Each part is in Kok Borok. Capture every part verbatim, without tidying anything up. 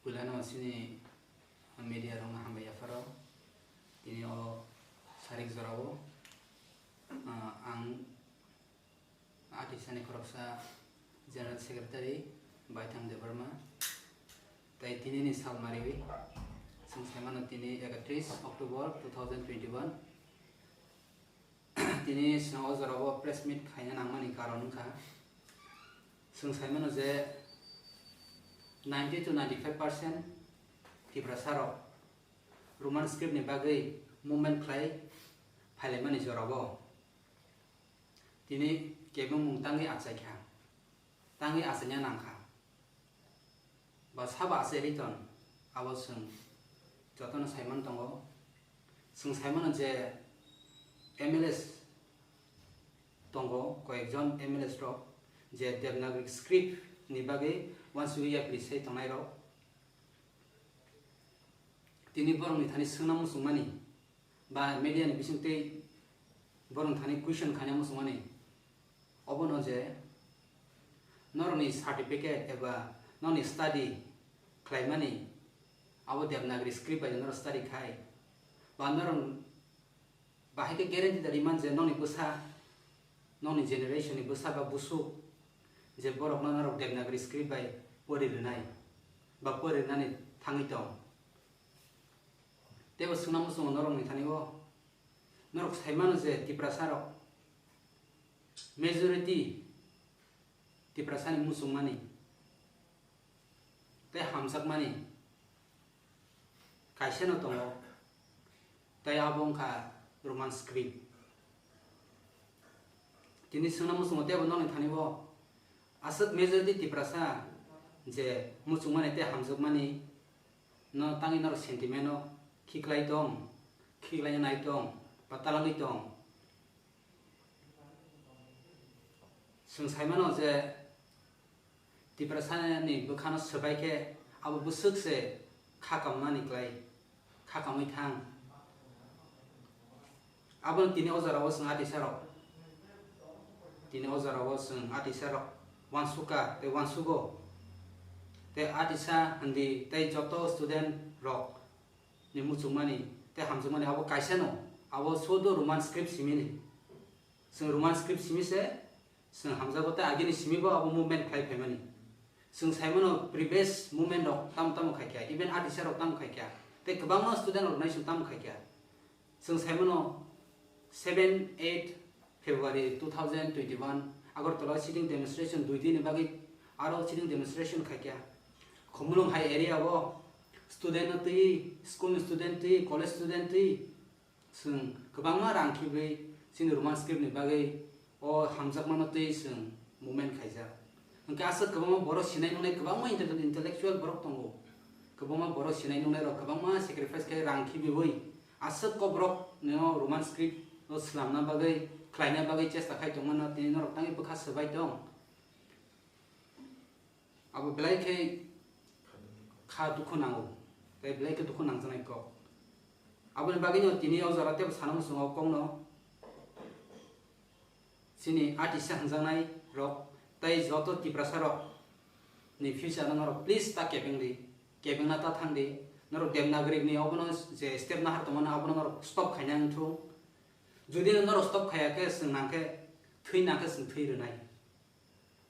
Puilano chini media rokno hambai yapharo. Tini o sarik jorao, ah, ang Atisani khoroksa General Secretary Baithang Debbarma. Tai tini ni sal mariwi, chwng saimano tini ekatris October two thousand twenty-one. Tini chwng o jorao press meet khaina nangmani karon wngkha, chwng saimano je ninety to ninety-five percent Tiprasa rok Roman script ni bagwi movement khlai phailaimani jorao tini kebengmung tangwi achaikha, tangwi achaina nangkha. Ba sabo achai riton, abo chwng jotono saiman tongo. Chwng saimano je M L As tongo, koyekjon M L As rok je Devanagari script ni bagwi uansugwi yapri sai tongnai rok. Tini borokni thani swngna muchungmani ba media ni bisingtwi borokni thani question khaina muchungmani, obono je norokni certificate eba norokni study khlaimani abo Devanagari script bai norok study khai, ba norok bahai khe guarantee da riman je nokni bwsa, nokni generation ni bwsa ba busuk je borokno norok Devanagari script bai pori rwnai ba pori rwnani thangwi tong. Teibo swngna muchungo norokni thani o, norok saimano je Tiprasa rok majority Tiprasani muchungmani tei hamjakmani kaisano tongo, tei abo wngkha Roman script. Tini swngna muchungo teibo nokni thani o aswk majority Tiprasa je muchungmani tei hamjakmani no tangwi norok sentiment o khiklai tong, khiklaina nai tong, ba talangwi tong. Chwng saimano je Tiprasani bwkhano swbai khe abo bwswk se kha kamnani klai, kha kamwi thang. Abono tini o jorao chwng atisarok, tini o jorao chwng atisarok uansukha tei uansugo. Tei atisa hindi tei joto student rok ni muchungmani tei hamjakmani abo kaisano, abo sudu Roman script simini. Chwng Roman script simi se chwng hamjago tei agini simi bo abo movement khlai phaimani. Chwng saimano previous movement rok tamo tamo khaikha, even atisa rok tamo khaikha, tei kwbangma student rok nai chwng tamo khaikha. Chwng saimano seven eight February two thousand twenty-one Agartala sitting demonstration dui din ni bagwi aro sitting demonstration khaikha. Khumulwng hai area o student no twi, school ni student twi, college student twi, chwng kwbangma rang khibwi chini Roman script ni bagwi o hamjakmano twi chwng movement khaijak. Hwnkhe aswk kwbangma borok sinai nungnai kwbangma intel-, intellectual borok tongo. Kwbangma borok sinai nungnai rok kwbangma sacrifice khai rang khibiwi aswk kok borok no Roman script o swlamna bagwi, khlaina bagwi chesta khai tongmano tini norok tangwi bwkha swbai tong. Abo belai khe kha dukhu nango, tei belai khe dukhu nangjaknai kok. Aboni bagwino tini o jora teibo sana muchungo kokno chini atisa hwnjaknai rok tei joto Tiprasa rok ni future no norok please ta kebeng di, kebengna ta thang di. Norok Devanagari ni obono je step nahar tongmani abono norok stop khaina wngthung. Jodi norok stop khaya khe chwng nangkhe thwi nangkhe chwng thwi rwnai.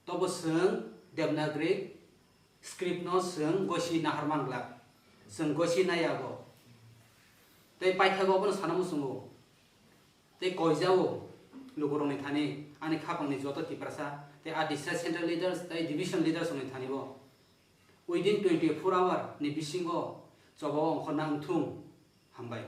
Tobo chwng Devanagari script no chwng gosi nahar man glak. Chwng gosi nai abo. Tei paithago abono sana muchungo. Tei koijao lukurokni thani ani khapangni joto Tiprasa tei atisa central leaders tei division leaders rokni thani bo within twenty-four hour ni bisingo chobao ongkhorna wngthung. Hambai.